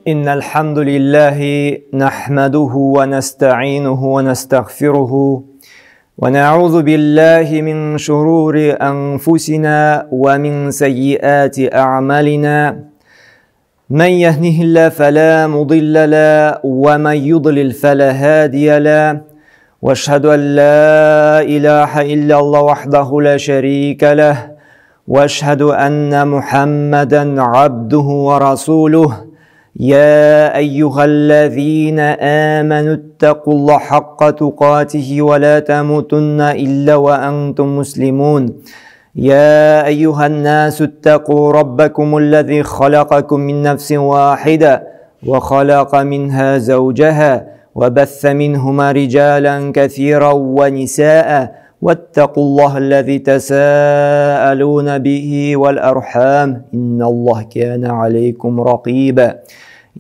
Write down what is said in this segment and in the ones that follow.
إن الحمد لله نحمده ونستعينه ونستغفره ونعوذ بالله من شرور أنفسنا ومن سيئات أعمالنا من يهده الله فلا مضل له ومن يضلل فلا هادي له واشهد أن لا إله إلا الله وحده لا شريك له واشهد أن محمدا عبده ورسوله يا أيها الذين آمنوا اتقوا الله حق تقاته ولا تموتن إلا وأنتم مسلمون يا أيها الناس اتقوا ربكم الذي خلقكم من نفس واحدة وخلق منها زوجها وبث منهما رجالا كثيرا ونساء واتقوا الله الذي تساءلون به والأرحام إن الله كان عليكم رقيبا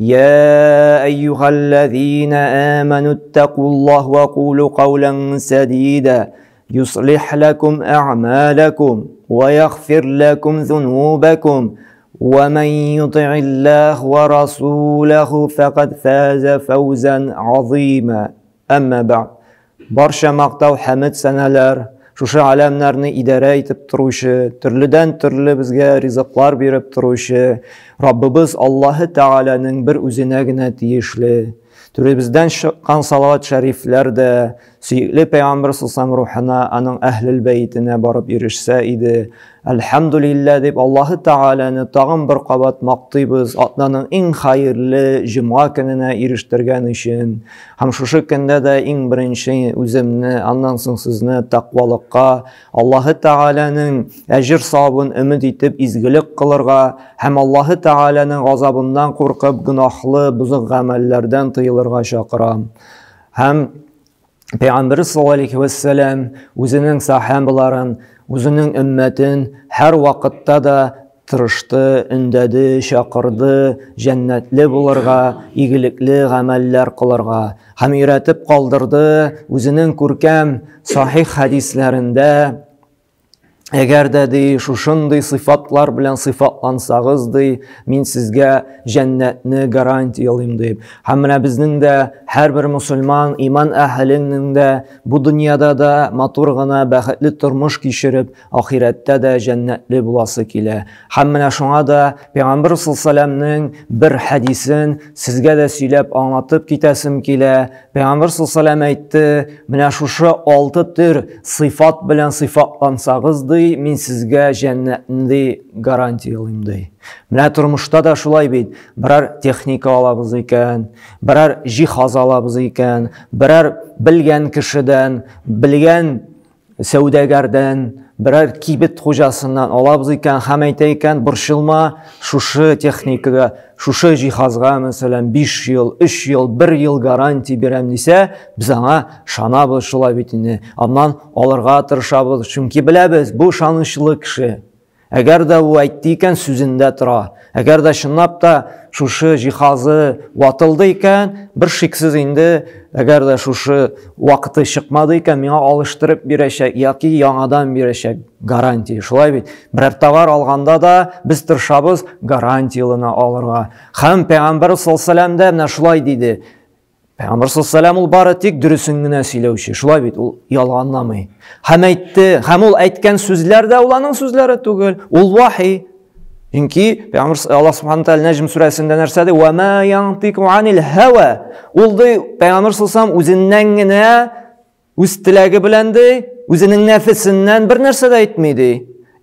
يا أيها الذين آمنوا اتقوا الله وقولوا قولا سديدا يصلح لكم أعمالكم ويغفر لكم ذنوبكم ومن يطع الله ورسوله فقد فاز فوزا عظيما أما بعد Барча мактау хәмед сәнәләр, шушы аләмнәрне идарә итеп торучы, төрледән төрле безгә ризыклар биреп торучы Раббыбыз Аллаһы Тәгаләнең бер үзенә генә тиешле. Түребездән чыккан салават шәрифләр дә сөекле пәйгамбер саллаллаху рухына, аның әһлел бәйтенә барып ирешсә иде. Әлхәмдүлилләһ дип Аллаһы Тәгаләне тагын бер кабат мактыйбыз, атнаның иң хәерле җомга көненә ирештергән өчен. Һәм шушы көндә дә иң беренче үземне, аннан соң сезне тәкъвалыкка, Аллаһы Тәгаләнең әҗер савабын өмет итеп изгелек кылырга һәм Аллаһы Тәгаләнең газабыннан куркып гөнаһлы, бозык гамәлләрдән тыелырга чакырам. Һәм Пәйгамбер саллаллаһу алейхи вәссәлам үзенең сахабаларын, үзенең өммәтен һәр вакытта да тырышты, өндәде, чакырды, җәннәтле булырга, игелекле гамәлләр кылырга һәм өйрәтеп калдырды үзенең күркәм сахих хәдисләрендә. Әгәр дә ди шушындый сыйфатлар белән сыйфатлансагыз ди, мин сезгә җәннәтне гарантиялыйм дип. Һәм менә безнең дә һәрбер мусульман иман әһеленең дә бу дөньяда да матур гына бәхетле тормыш кичереп, ахирәттә дә җәннәтле буласы килә. Һәм менә шуңа да Пәйгамбер саллаллаһу бер хәдисен сезгә дә сөйләп аңлатып китәсем килә. Пәйгамбер саллаллаһу әйтте, менә шушы 6 төр сыйфат белән сыйфатлансагыз ди, мин сезгә җәннәтне ди гарантиялыйм ди. Менә тормышта да шулай бит. Берәр техника алабыз икән, берәр җиһаз алабыз икән, берәр белгән кешедән, белгән сәүдәгәрдән, берәр кибет хуҗасыннан алабыз икән һәм әйтә икән, борчылма, шушы техникага, шушы җиһазга, мәсәлән, 5 ел, 3 ел, 1 ел гарантия бирәм дисә, без аңа ышанабыз шулай бит инде. Аннан алырга тырышабыз, чөнки беләбез, бу ышанычлы кеше. Әгәр дә ул әйтте икән, сүзендә тора. Әгәр дә чынлап та шушы җиһазы ватылды икән, бер шиксез инде, әгәр дә шушы вакыты чыкмады икән, миңа алыштырып бирәчәк яки яңадан бирәчәк гарантия. Шулай бит. Берәр товар алганда да без тырышабыз гарантиялыны алырга. Һәм Пәйгамбәр саллаллаһу алейһи вәсәлләм дә менә шулай диде. Пәйгамбәр саллаллаһу алейһи вәсәлләм ул бары тик дөресен генә сөйләүче. Шулай бит, ул ялганламый. Һәм әйтте, һәм ул әйткән сүзләр дә ул аның сүзләре түгел, ул вахи. Чөнки Пәйгамбәр Аллаһ субхана тәгалә Нәҗм сүрәсендә нәрсә ди? Ва ма янтику анил һава. Ул ди, Пәйгамбәр саллаллаһу алейһи вәсәлләм үзеннән генә, үз теләге белән ди, үзенең нәфесеннән бер нәрсә дә әйтми ди.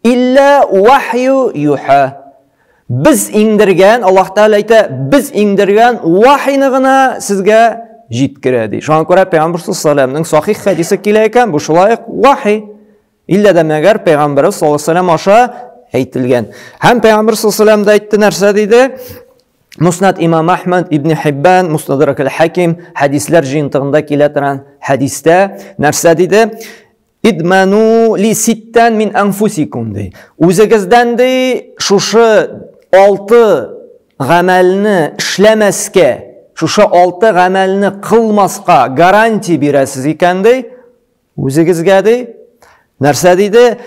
Илля вахью юха. Без иңдергән, Аллаһ Тәгалә әйтә, без иңдергән вахины гына сезгә җиткерә ди. Шуңа күрә Пәйгамбәр саллаллаһу алейһи вәсәлләмнең сахих хәдисе килә икән, бу шулай ук вахи. Иллә дә мәгәр Пәйгамбәр саллаллаһу алейһи вәсәлләм аша әйтелгән. Һәм Пәйгамбәр саллаллаһу алейһи вәсәлләм дә әйтте, нәрсә диде? Муснад Имам Ахмад ибн Хиббан, Мустадрак аль-Хаким хәдисләр җыентыгында килә торган хәдистә нәрсә диде? Идману ли ситтән мин анфусикум ди. Үзегездән ди шушы 6 гамәлне эшләмәскә, шушы 6 гамәлне кылмаска гарантия бирәсез икән ди. Үзегезгә ди. Нәрсә диде?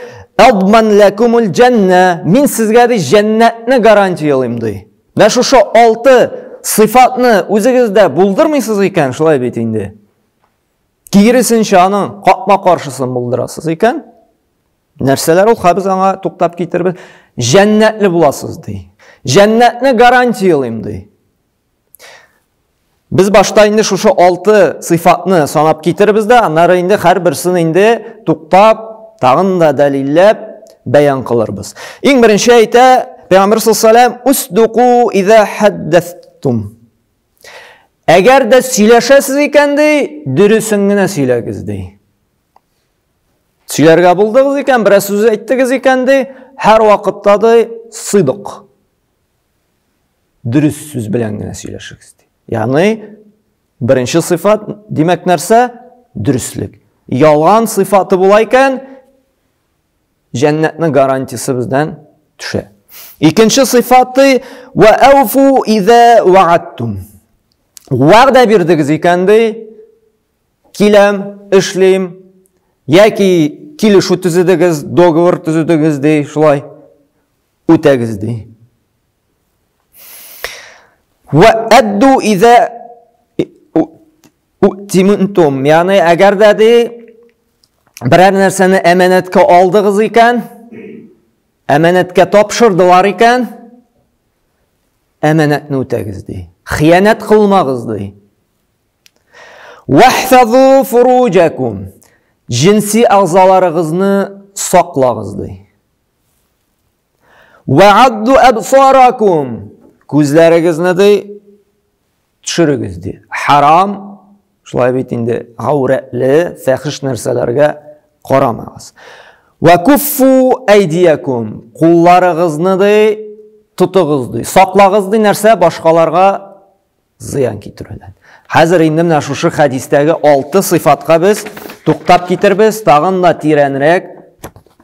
Адман лакумул җәннә. Мин сезгә ди җәннәтне гарантиялыйм ди. Менә шушы 6 сыйфатны үзегездә булдырмыйсыз икән, шулай бит инде. Киресенчә аның капма-каршысын булдырасыз икән, нәрсәләр ул? Хәзер аңа туктап китербез. Җәннәтле буласыз ди. Җәннәтне гарантиялыйм ди. Без башта инде шушы 6 сыйфатны санап китербез дә, аннары инде һәрберсен инде туктап, тагын да дәлилләп бәян кылырбыз. Иң беренче әйтә Пәйгамбер саллаллаһу алейһи ва сәлләм, "Усдуку иза хаддастум". Әгәр дә сөйләшәсез икән ди, дөресен генә сөйләгез ди. Сөйләргә булдыгыз икән, бераз сүз әйттегез икән ди, һәр вакытта ди сыдык. Дөрес сүз белән генә сөйләшегез ди. Ягъни беренче сыйфат, димәк нәрсә? Дөреслек. Ялган сыйфаты була икән, җәннәтнең гарантиясе бездән төшә. Икенче сыйфаты ва ауфу иза вааттум. Вәгъдә бирдегез икән ди, киләм, эшлим, яки килешү төзедегез, договор төзедегез ди, шулай үтәгез ди. Ва адду иза Уттимунтум, ягъни әгәр дә ди берәр нәрсәне әманәткә алдыгыз икән, әманәткә тапшырдылар икән, әманәтне үтәгез ди. Хыянәт кылмагыз ди. Вахфазу фуруҗакум. Җинси әгъзаларыгызны саклагыз ди. Вa'адду абсаракум. Күзләрегезне ди төшерегез ди. Харам, шулай бит инде, гаурәтле, фәхиш нәрсәләргә карамагыз. Ва куффу әйдиякум. Кулларыгызны ди тотыгыз ди. Саклагыз ди нәрсә башкаларга зыян китерүдән. Хәзер инде менә шушы хәдистәге алты сыйфатка без туктап китербез, тагын да тирәнрәк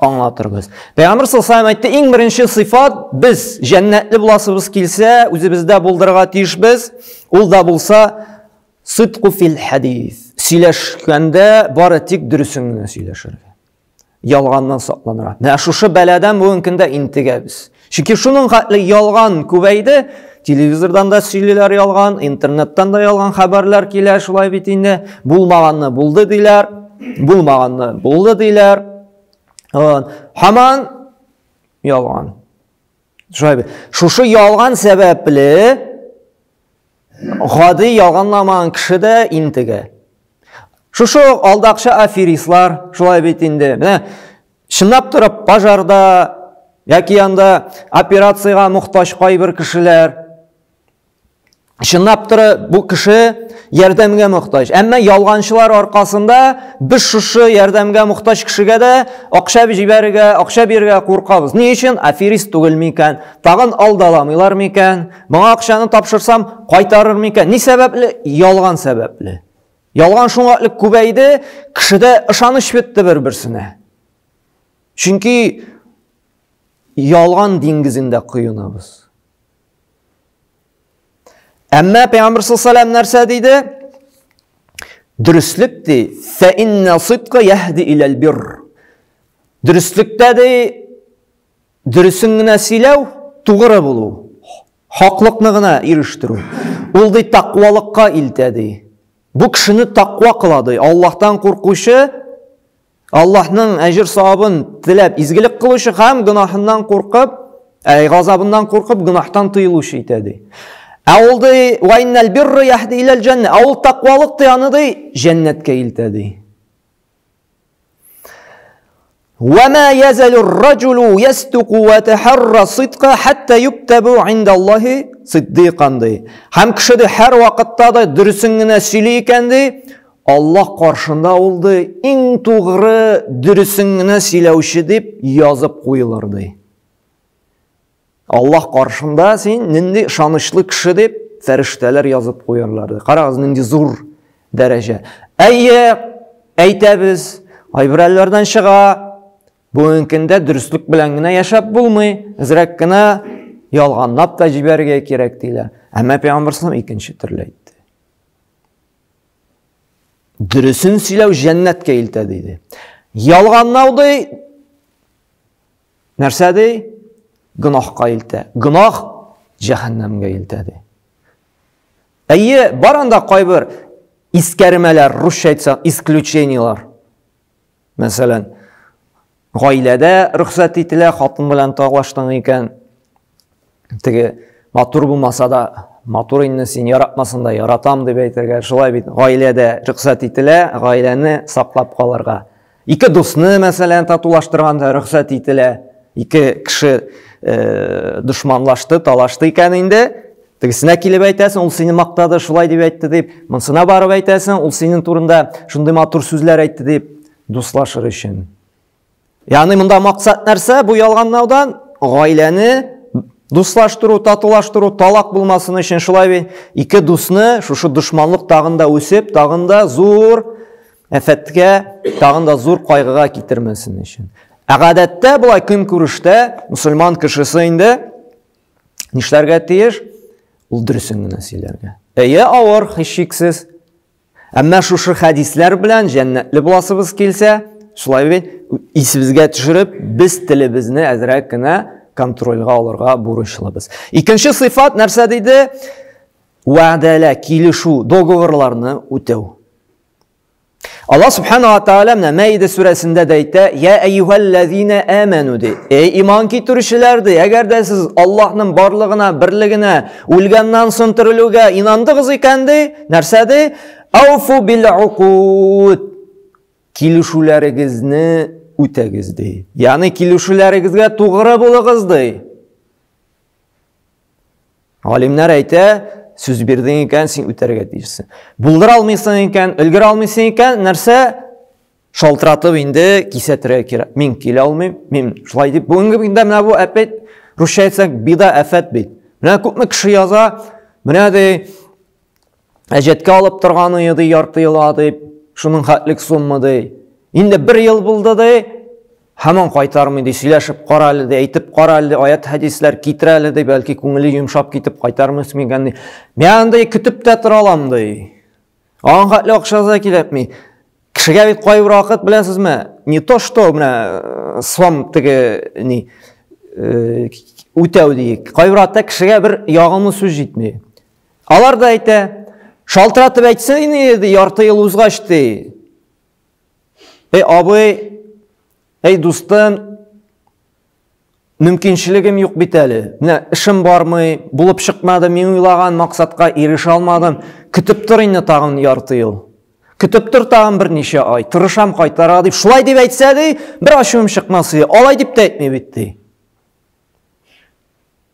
аңлатырбыз. Пәйгамбер саллаллаху алейһи әйтте, иң беренче сыйфат без җәннәтле буласыбыз килсә, үзебездә булдырырга тиешбез. Ул да булса сидку фил хадис. Сөйләшкәндә бары тик дөресен генә сөйләшергә. Ялганнан сакланырга. Менә шушы бәладән бүгенге көндә интегәбез. Чөнки шуның хәтле ялган күбәйде, телевизордан да сөйлиләр ялган, интернеттан да ялган хәбәрләр килә, шулай бит инде. Булмаганны булды диләр, булмаганны булды диләр. Һаман ялган. Шулай бит. Шушы ялган сәбәпле гади ялганламаган кеше дә интегә. Шушы алдакчы аферистлар, шулай бит инде. Менә чынлап торып пожарда яки анда операциягә мохтаҗ кайбер кешеләр Чынлап торып, бу кеше ярдәмгә мохтаҗ. Әмма ялганчылар аркасында без шушы ярдәмгә мохтаҗ кешегә дә акча җибәрергә, акча бирергә куркабыз. Ни өчен? Аферист түгел микән? Тагын алдаламыйлар микән? Моңа акчаны тапшырсам, кайтарыр микән? Ни сәбәпле? Ялган сәбәпле. Ялган шуңа элек күбәйде, кешедә ышаныч бетте бер-берсенә. Чөнки ялган диңгезендә коенабыз. Әмма Пәйгамбер саллаллаху нәрсә диде? Дөреслек ди, фә инна сидка яһди иләл бир. Дөреслектә ди, дөресен генә сөйләү, тугры булу, хаклыкны гына ирештерү. Ул ди тәкъвалыкка илтә ди. Бу кешене тәкъва кыла ди. Аллаһтан куркучы Аллаһның әҗер савабын теләп изгелек кылучы һәм гөнаһыннан куркып, әй газабыннан куркып гөнаһтан тыелучы итә ди. Ә ул ди, ва иннал бирра яһди иләл җәннә. Ә ул тәкъвалык ди аны ди җәннәткә илтә ди. Ва ма язалу ар-раджулу ясдуку ва тахарра сидка хатта юктабу инда Аллаһи сиддикан ди. Һәм кеше ди һәр вакытта да дөресен генә сөйли икән ди, Аллаһ каршында ул ди, иң тугры, дөресен генә сөйләүче дип язып куелыр ди. Аллаһ каршында син нинди ышанычлы кеше дип фәрештәләр язып куярлар ди. Карагыз, нинди зур дәрәҗә. Әйе, әйтәбез, кайберәүләрдән чыга, бүгенге көндә дөреслек белән генә яшәп булмый, әзрәк кенә ялганлап та җибәрергә кирәк диләр. Әмма Пәйгамбер саллаллаху икенче төрле әйтте. Дөресен сөйләү җәннәткә илтә диде. Ялганлау ди нәрсә ди? Гөнаһка илтә. Гөнаһ җәһәннәмгә илтә ди. Әйе, бар анда кайбер искәрмәләр, русча әйтсәк, исключениелар. Мәсәлән, гаиләдә рөхсәт ителә, хатын белән талаштың икән, теге матур булмаса да, матур инде син яратмасаң да яратам дип әйтергә. Шулай бит, гаиләдә рөхсәт ителә, гаиләне саклап калырга. Ике дусны, мәсәлән, татулаштырганда рөхсәт ителә. Ике кеше э, дошманлашты, талашты икән инде, тегесенә килеп әйтәсең, ул сине мактады, шулай дип әйтте дип, монсына барып әйтәсең, ул синең турында шундый матур сүзләр әйтте дип, дуслашыр өчен. Ягъни монда максат нәрсә? Бу ялганлаудан гаиләне дуслаштыру, татулаштыру, талак булмасын өчен шулай бит. Ике дусны шушы дошманлык тагын да үсеп, тагын да зур афәткә, тагын да зур кайгыга китермәсен өчен. Ә гадәттә болай көнкүрештә мусульман кешесе инде нишләргә тиеш? Ул дөресен генә сөйләргә. Әйе, авыр, һичшиксез. Әмма шушы хәдисләр белән җәннәтле буласыбыз килсә, шулай бит, исебезгә төшереп, без телебезне әзрәк кенә контрольгә алырга бурычлыбыз. Икенче сыйфат нәрсә диде? Вәгъдәлә, килешү, договорларны үтәү. Аллаһ субхана ва тааля менә Мәидә сүрәсендә дә әйтә: "Я әйюһәлләзина аману" ди. Эй иман китерүчеләр ди, әгәр дә сез Аллаһның барлыгына, берлегенә, үлгәннән соң терелүгә инандыгыз икән ди, нәрсә ди? Ауфу бил укуд. Килешүләрегезне үтәгез ди. Ягъни килешүләрегезгә тугры булыгыз ди. Галимнәр әйтә, сүз бирдең икән, син үтәргә тиешсең. Булдыра алмыйсың икән, өлгерә алмыйсың икән, нәрсә? Шалтыратып инде кисәтергә кирәк. Мин килә алмыйм, мин шулай дип. Бүгенге көндә менә бу әпәт, русча әйтсәк, беда афәт бит. Менә күпме кеше яза, менә ди, әҗәткә алып торган ди, ярты елга дип, шуның хәтлек сумма ди. Инде бер ел булды ди, һаман кайтармый ди, сөйләшеп кара әле ди, әйтеп кара әле ди, аят хәдисләр китерә әле ди, бәлки күңеле йомшап китеп кайтармас микән ди. Мин андый көтеп тә тора алам ди. Аның хәтле акчасы да кирәкми. Кешегә бит кайбер вакыт беләсезме, не то что менә э, сом теге ни э, үтәү диек. Кайбер вакытта кешегә бер ягымлы сүз җитми. Алар да әйтә, шалтыратып әйтсен инде, ярты ел узгач ди. Эй, абый, эй, дустым, мөмкинчелегем юк бит әле. Менә эшем бармый, булып чыкмады, мин уйлаган максатка ирешә алмадым. Көтеп тор инде тагын ярты ел. Көтеп тор тагын берничә ай, тырышам кайтарга дип, шулай дип әйтсә ди, бер ачуым чыкмас иде. Алай дип тә әйтми бит ди.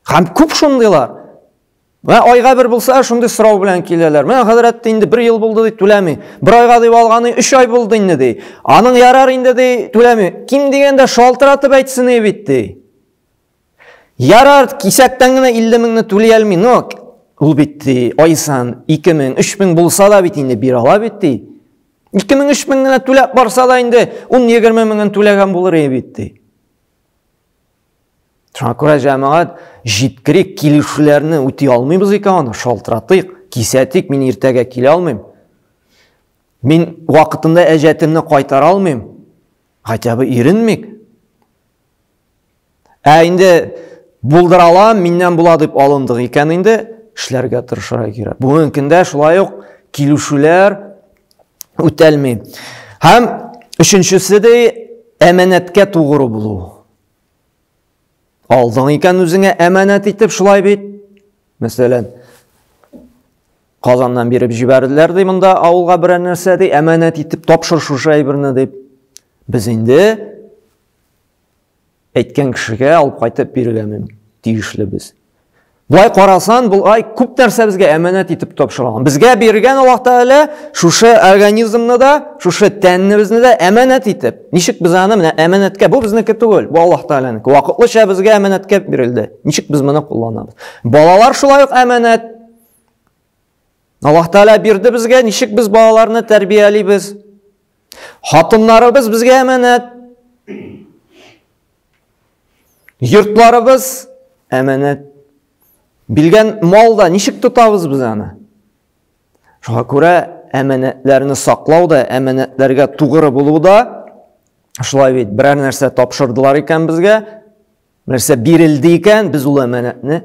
Һәм күп шундыйлар. Менә айга бер булса, шундый сорау белән киләләр. Менә хәзрәт инде бер ел булды ди, түләми. Бер айга дип алганы өч ай булды инде ди. Аның ярар инде ди, түләми. Ким дигәндә шалтыратып әйтсен бит ди. Ярар, кисәктән генә 50 меңне түли алмый, но ул бит ди, ай сан 2000, 3000 булса да бит инде бирә ала бит ди. 2000, 3000 генә түләп барса да инде 10-20 меңен түләгән булыр иде бит ди. Шуңа күрә җәмәгать җиткерик, килешүләрне үти алмыйбыз икән аны, шалтыратыйк, кисәтик, мин иртәгә килә алмыйм. Мин вакытында әҗәтемне кайтара алмыйм. Хотя бы иренмик. Ә инде булдыра алам, миннән була дип алындык икән инде, эшләргә тырышырга кирәк. Бүгенге көндә шулай ук килешүләр үтәлми. Һәм өченчесе дә әманәткә тугры булу. Алдың икән үзеңә әманәт итеп, шулай бит. Мәсәлән, Казаннан биреп җибәрделәр ди монда авылга берәр нәрсә ди, әманәт итеп тапшыр шушы әйберне дип. Без инде әйткән кешегә алып кайтып бирергә мөмкин, тиешлебез. Болай карасан, бұл ай күп нәрсә безгә әманәт итеп тапшырылган. Безгә биргән Аллаһ Тәгалә шушы организмны да, шушы тәннебезне дә әманәт итеп. Ничек без аны менә әманәткә, бу безнеке түгел, бу Аллаһ Тәгаләнеке. Вакытлыча безгә әманәткә бирелде. Ничек без моны кулланабыз? Балалар шулай ук әманәт. Аллаһ Тәгалә бирде безгә, ничек без балаларны тәрбиялибез? Хатыннарыбыз безгә әманәт. Йортларыбыз әманәт. Билгән мал да ничек тотабыз без аны? Шуңа күрә әманәтләрне саклау да, әманәтләргә тугры булу да шулай бит, берәр нәрсә тапшырдылар икән безгә, нәрсә бирелде икән, без ул әманәтне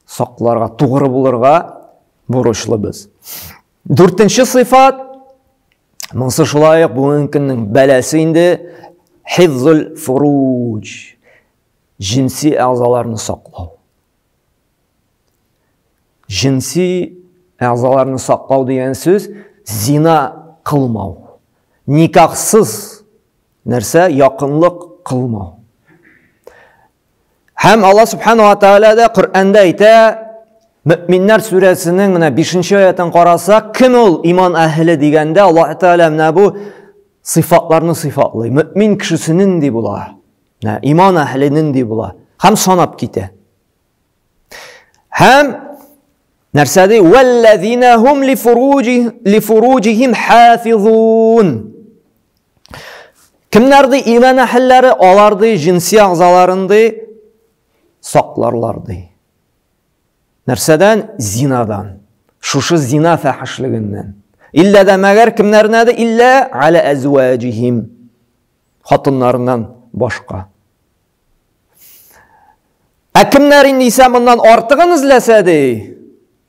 сакларга, тугры булырга бурычлыбыз. Дүртенче сыйфат, монысы шулай ук бүгенге көннең бәласе инде, хифзул фуруҗ, җенси әгъзаларны саклау. Җенси әгъзаларны саклау дигән сүз зина кылмау. Никахсыз нәрсә якынлык кылмау. Һәм Алла Субхану ва Тааля да Коръәндә әйтә, Мөминнәр сүрәсенең менә 5 аятын карасак, кем ул иман әһеле дигәндә, Аллаһ Тааля менә бу сыйфатларны сыйфатлый. Мөмин кешесе нинди була? Менә иман әһеле нинди була? Һәм санап китә. Һәм нәрсә ди? Валлазина хум ли фуруҗихим хафизун. Кемнәр ди иман әһелләре? Алар ди җинси әгъзаларын ди сакларлар ди. Нәрсәдән? Зинадан. Шушы зина фәхишлегеннән. Иллә дә мәгәр кемнәренә ди? Иллә аля әзваҗихим. Хатыннарыннан башка. Ә кемнәр инде исә моннан артыгын эзләсә ди?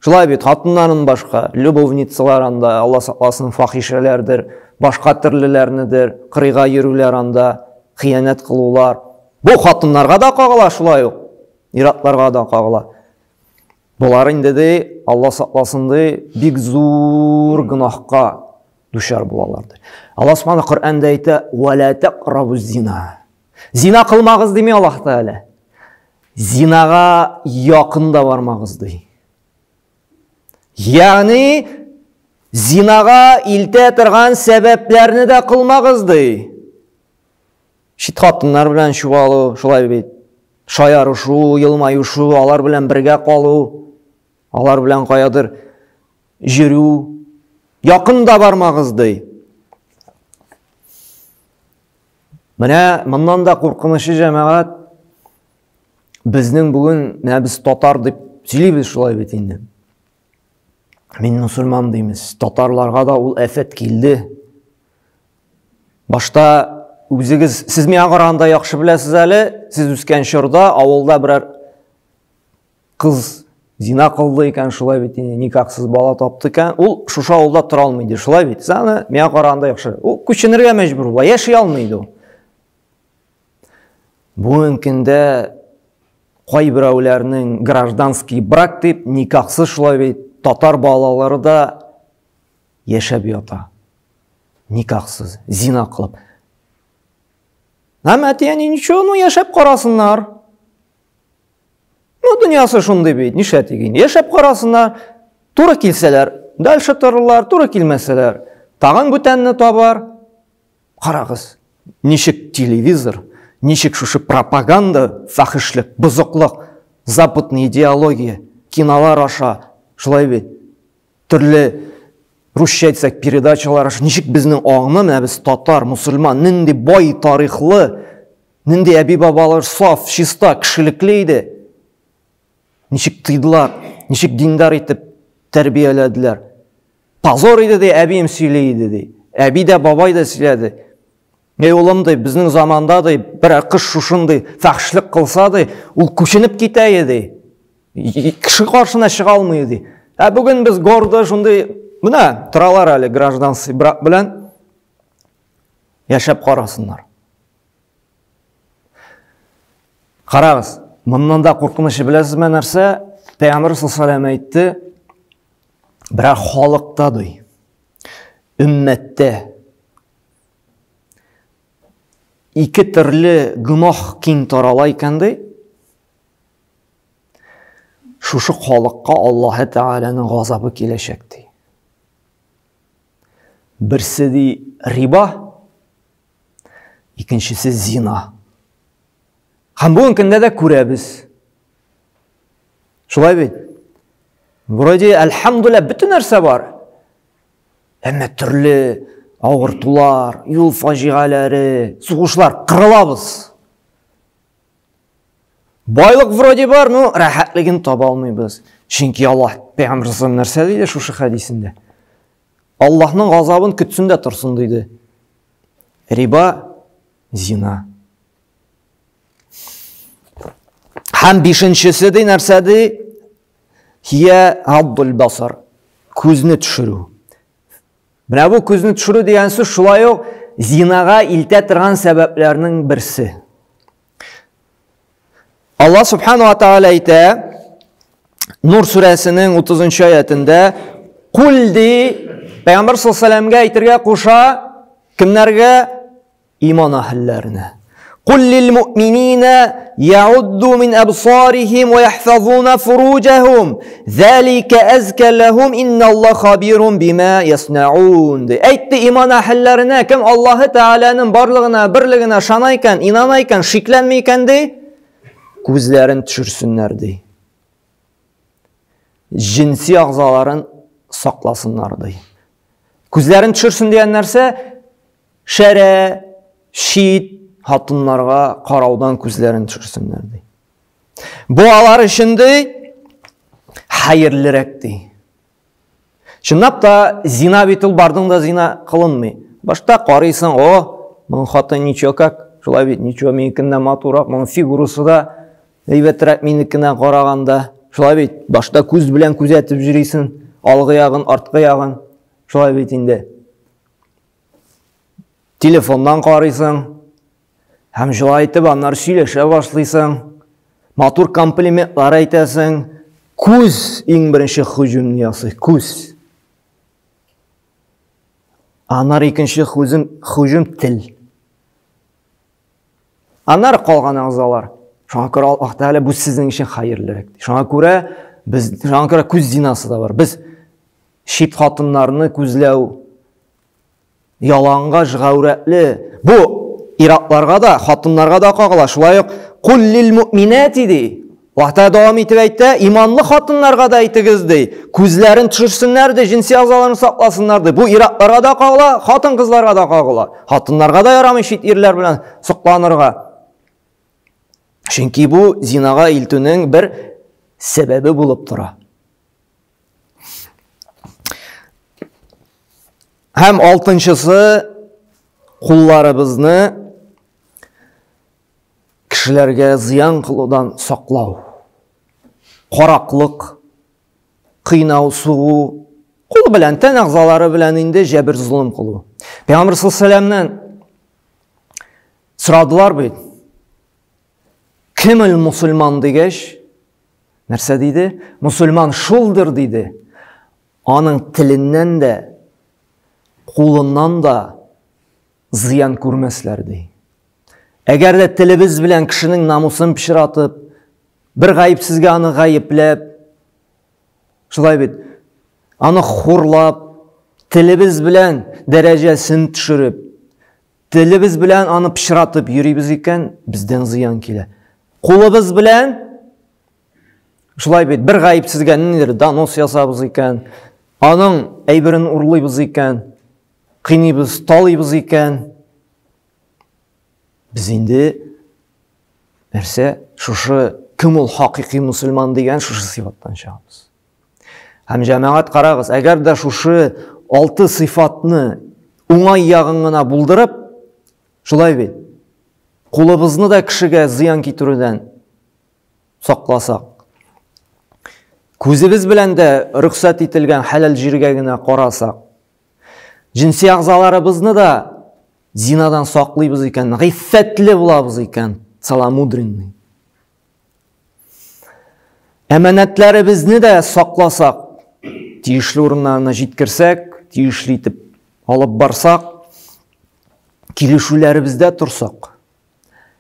Шулай бит, хатыннарын башка, любовницалар анда, Алла сакласын, фахишәләрдер, башка төрлеләрнедер, кырыйга йөрүләр анда, хыянәт кылулар. Бу хатыннарга да кагыла шулай ук, иратларга да кагыла. Болар инде ди, Алла сакласын ди, бик зур гөнаһка дучар булалар ди. Алла Субхана Коръәндә әйтә: "Ва ла тaqrabu зина". Зина кылмагыз дими Аллаһ Тәгалә. Зинага якын да бармагыз ди. Ягъни зинага илтә торган сәбәпләрне дә кылмагыз ди. Чит хатыннар белән чуалу, шулай бит. Шаярышу, елмаюшу, алар белән бергә калу, алар белән каядыр йөрү. Якын да бармагыз ди. Менә моннан да куркынычы җәмәгать безнең бүген менә без татар дип сөйлибез шулай бит инде. Мин мусульман димез. Татарларга да ул афәт килде. Башта үзегез, сез миңа караганда яхшы беләсез әле, сез үскән чорда авылда берәр кыз зина кылды икән, шулай бит инде, никахсыз бала тапты икән, ул шушы авылда тора алмый иде, шулай бит. Сез аны миңа караганда яхшы. Ул күченергә мәҗбүр була, яши алмый иде ул. Бүгенге көндә кайберәүләрнең гражданский брак дип никахсыз шулай бит татар балалары да яшәп ята. Никахсыз, зина кылып. Һәм әти-әни ничего, ну яшәп карасыннар. Ну, дөньясы шундый бит, нишләтик инде. Яшәп карасыннар, туры килсәләр, дальше торырлар, туры килмәсәләр, тагын бүтәнне табар. Карагыз, ничек телевизор, ничек шушы пропаганда, фахишлек, бозыклык, западный идеология, кинолар аша, шулай бит, төрле русча әйтсәк, передачалар аша, ничек безнең аңны, менә без татар, мусульман, нинди бай тарихлы, нинди әби-бабалар саф, чиста, кешелекле иде. Ничек тыйдылар, ничек диндар итеп тәрбияләделәр. Позор иде ди, әбием сөйли иде ди. Әби дә, бабай да сөйләде. Эй, улым ди, безнең заманда ди, бер кыз шушындый фәхшлек кылса ди, ул күченеп китә иде. Кеше каршына чыга алмый иде. Ә бүген без гордо шундый, менә торалар әле гражданский брак белән яшәп карасыннар. Карагыз, моннан да куркынычы беләсезме нәрсә? Пәйгамбер саллаллаху әйтте, берәр халыкта ди, өммәттә ике төрле гөнаһ киң тарала икән ди. Шушы халыкка Аллаһы Тәгаләнең газабы киләчәк ди. Берсе ди риба, икенчесе зина. Һәм бүгенге көндә дә күрәбез. Шулай бит? Вроде, әлхәмдүлилләһ, бөтен нәрсә бар. Әмма төрле авыртулар, юл фаҗигаләре, сугышлар, кырылабыз. Байлык вроде бар, но рәхәтлеген таба алмыйбыз. Чөнки Аллаһ пәйгамбер нәрсә диде шушы хәдисендә? Аллаһның газабын көтсен дә торсын диде. Риба, зина. Һәм бишенчесе ди нәрсә ди? Хия абдул басар. Күзне төшерү. Менә бу күзне төшерү дигән сүз шулай ук зинага илтә торган сәбәпләрнең берсе. Алла субхану ва тааля әйтә, Нур сүрәсенең 30 аятендә, Кул ди, Пәйгамбәр саллаллаху әйтергә куша, кемнәргә? Иман әһелләренә. Кул лил муъминина яудду мин абсарихим ва яхфазуна фуруҗахум. Залика азка лахум инналлаһ хабирун бима яснаун. Әйтте иман әһелләренә, кем Аллаһы Тәгаләнең барлыгына, берлегенә ышана икән, инана икән, шикләнми икән ди, күзләрен төшерсеннәр ди. Җенси агъзаларын сакласыннар ди. Күзләрен төшерсен дигән нәрсә шәрә, чит хатыннарга караудан күзләрен төшерсеннәр ди. Бу алар өчен ди хәерлерәк ди. Чынлап та зина бит ул бардың да зина кылынмый. Башта карыйсың, о, моның хатын ничего как, шулай бит, ничего, минекеннән матуррак, моның фигурасы да әйбәтрәк минекенә караганда. Шулай бит, башта күз белән күзәтеп йөрисең, алгы ягын, арткы ягын. Шулай бит инде. Телефоннан карыйсың, һәм шулай итеп аннары сөйләшә башлыйсың, матур комплиментлар әйтәсең. Күз иң беренче һөҗүмне ясый, күз. Аннары икенче һөҗүм, һөҗүм тел. Аннары калган әгъзалар. Шуңа күрә Аллаһ Тәгалә бу сезнең өчен хәерлерәк. Шуңа күрә без, шуңа күрә күз зинасы да бар. Без чит хатыннарны күзләү, ялангач гаурәтле, бу иратларга да, хатыннарга да кагыла. Шулай ук кул лил муъминати ди. Аллаһ Тәгалә дәвам итеп әйтә, иманлы хатыннарга да әйтегез ди. Күзләрен төшерсеннәр ди, җенси әгъзаларын сакласыннар ди. Бу иратларга да кагыла, хатын-кызларга да кагыла. Хатыннарга да ярамый чит ирләр белән сокланырга. Чөнки бу зинага илтүнең бер сәбәбе булып тора. Һәм алтынчысы кулларыбызны кешеләргә зыян кылудан саклау. Караклык, кыйнау, сугу, кул белән, тән әгъзалары белән инде җәбер золым кылу. Пәйгамбер саллаллаху сорадылар бит. Кем ул мусульман дигәч, нәрсә диде? Мусульман шулдыр диде. Аның теленнән дә, кулыннан да зыян күрмәсләр ди. Әгәр дә телебез белән кешенең намусын пычратып, бер гаепсезгә аны гаепләп, шулай бит, аны хурлап, телебез белән дәрәҗәсен төшереп, телебез белән аны пычратып йөрибез икән, бездән зыян килә. Кулыбыз белән шулай бит, бер гаепсезгә ниндидер донос ясабыз икән, аның әйберен урлыйбыз икән, кыйныйбыз, талыйбыз икән, без инде нәрсә, шушы кем ул хакыйкый мусульман дигән шушы сыйфаттан чыгабыз. Һәм җәмәгать карагыз, әгәр дә шушы алты сыйфатны уңай ягын гына булдырып, шулай бит, кулыбызны да кешегә зыян китерүдән сакласак, күзебез белән дә рөхсәт ителгән хәләл җиргә генә карасак, җенси әгъзаларыбызны да зинадан саклыйбыз икән, гыйффәтле булабыз икән, целомудренный. Әманәтләребезне дә сакласак, тиешле урыннарына җиткерсәк, тиешле итеп алып барсак, килешүләребездә торсак,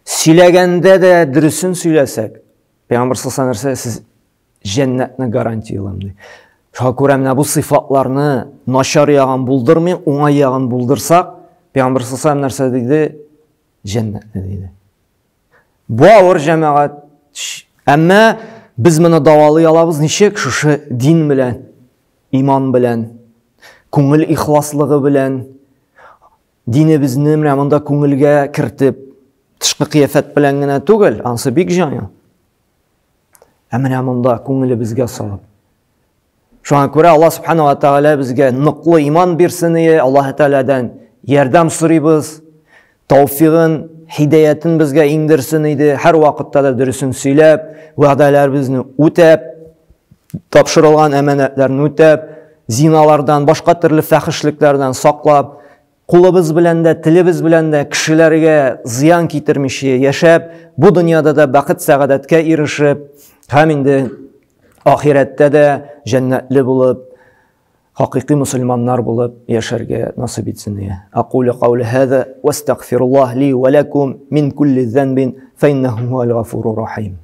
сөйләгәндә дә дөресен сөйләсәк, Пәйгамбер саллаллаху алейһи нәрсә сез җәннәтне гарантияләм ди. Шуңа күрә менә бу сыйфатларны начар ягын булдырмый, уңай ягын булдырсак, Пәйгамбер саллаллаху нәрсә диде? Җәннәтне диде. Бу авыр җәмәгать. Әмма без моны дәвалый алабыз ничек? Шушы дин белән, иман белән, күңел ихласлыгы белән, динебезне менә монда күңелгә кертеп, тышкы кыяфәт белән генә түгел, ансы бик җайлы. Ә менә монда күңелебезгә салып. Шуңа күрә Аллаһ субхана ва тааля безгә ныклы иман бирсен ие, Аллаһ Тәгаләдән ярдәм сорыйбыз. Тауфигын, һидаятын безгә иңдерсен иде. Һәр вакытта да дөресен сөйләп, вәгъдәләребезне үтәп, тапшырылган әманәтләрне үтәп, зиналардан, башка төрле фәхешлекләрдән саклап, кулыбыз белән дә, телебез белән дә кешеләргә зыян китермичә яшәп, бу дөньяда да бәхет-сәгадәткә ирешеп, һәм инде ахирәттә дә җәннәтле булып, хакыйкый мусульманнар булып яшәргә насыйп итсен. Акулю каули хаза ва астагфируллах ли ва лакум мин кулли занбин фа иннаху хуал гафурur рахим.